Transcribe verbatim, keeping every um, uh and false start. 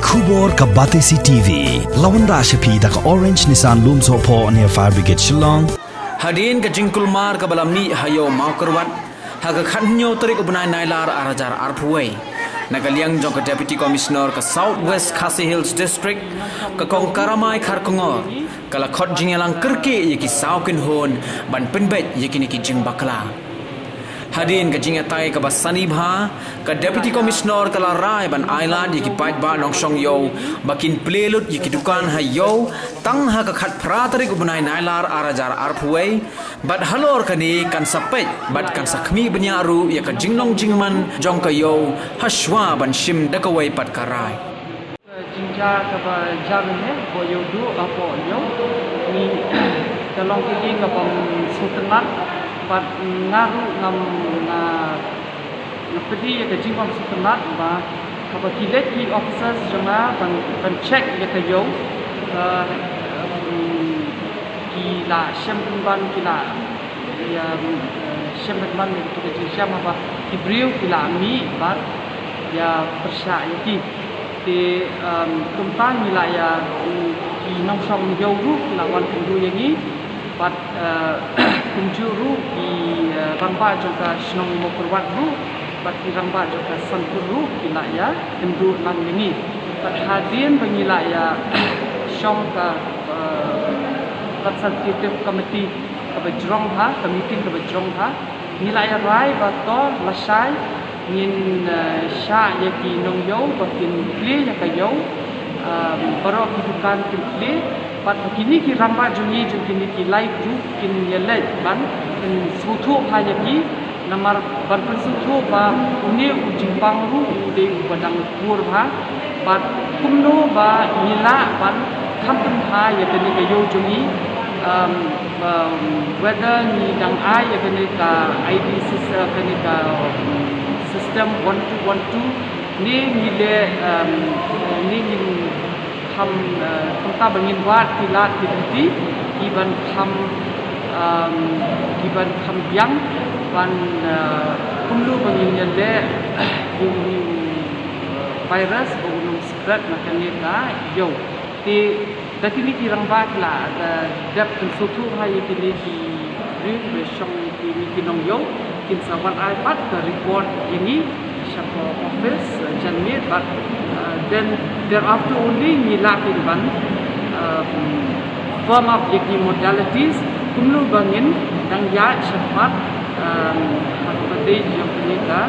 Khubor ka Batesi T V. La wanrah sha phi da ka Orange Nissan Lumsohphoh near Fire Brigade Shillong. Hadien ka jingkulmar kaba la mih ha Ïew Mawkyrwat ha ka khathynñiew tarik u bnai Nailar arhajar arphew wei, na ka liang jong ka Deputy Commissioner ka South West Khasi Hills District, ka Kong Karamai Kharkongor, ka la khot jingïalang kyrkieh ïa ki saw kynhun ban pynbeit ïa kine ki jingbakla. Hadien ka jingïatai kaba sani bha, ka Deputy Commissioner ka la rai ban ailad ïa ki paidbah nongshong ïew ba kin plie lut ïa ki dukan ha ïew tang ha ka khatphra tarik u bnai Nailar arhajar arphew wei, bad halor kane kan sa peit bad kan sa khmih bniah ruh ïa ka jinglong jingman jong ka ïew hashwa ban shim da kawei pat ka rai. Ka jingjia kaba jia mynne hapoh Ïew, hapoh Ïew, ni ka long ka ïing kabym sngewtynnat, bad nga ruh ngam, nga, nga pdiang ïa ka jingbym sngewtynnat ba haba ki leit ki officers jong nga ban, ban check ïa ka ïew, eh, em, ki la shem pynban, ki la ïa, eh, shem pynban ïa ka jingshem haba ki briew ki la mih bad ïa pyrshah ïa ki. Te, em, kumta ngi la ïa, em, ki nongshong ïew ruh ki la wan kynduh ïa ngi. Bad, eh, kumjuh ruh ki, eh, rangbah jong ka shnong Mawkyrwat ruh bad ki rangbah jong ka Sangkur ruh ki la ïa kynduh lang ïa ngi. Bad hadien ba ngi la ïa shong ka, eh, Consultative Committee kaba jrong bha, ka meeting kaba jrong bha, ngi la ïa rai ba to lashai ngin, eh, shah ïa ki nongïew ba kin plie ïa ka ïew, eh, baroh ki dukan kin plie, bad kine ki rangbah jong ngi jong kine ki lai group kin ïaleit ban pynsngewthuh bha ïa ki, namar ban pynsngewthuh ba une u jingpang ruh u dei uba dang kur bha. Bad kumno ba ngi lah ban kham pynbha ïa kane ka ïew jong ngi, um, um, whether ngi dang ai ïa kane ka I D sys-, uh, kane ka, um, system one two one two, ne ngi leh, um, ne ngin kham, uh, kumta ba ngin wad ki lad ki lynti kiban kham, um, kiban kham biang ban, uh, kumno ba ngin ïaleh ïa une u, uh, virus ba un ym spread na kane ka ïew. Te da kine ki rangbah ki la, uh, dep pynsngewthuh ha ïa kine ki briew kiba shong, kine ki nongïew, kin sa wan ai pat ka report ïa ngi sha ka office, uh, janmiet, bad, uh, then thereafter only ngi lah kin ban, um, firm up ïa ki modalities kumno ba ngin dang ïaid shakhmat, um, ha kaba dei jong kane ka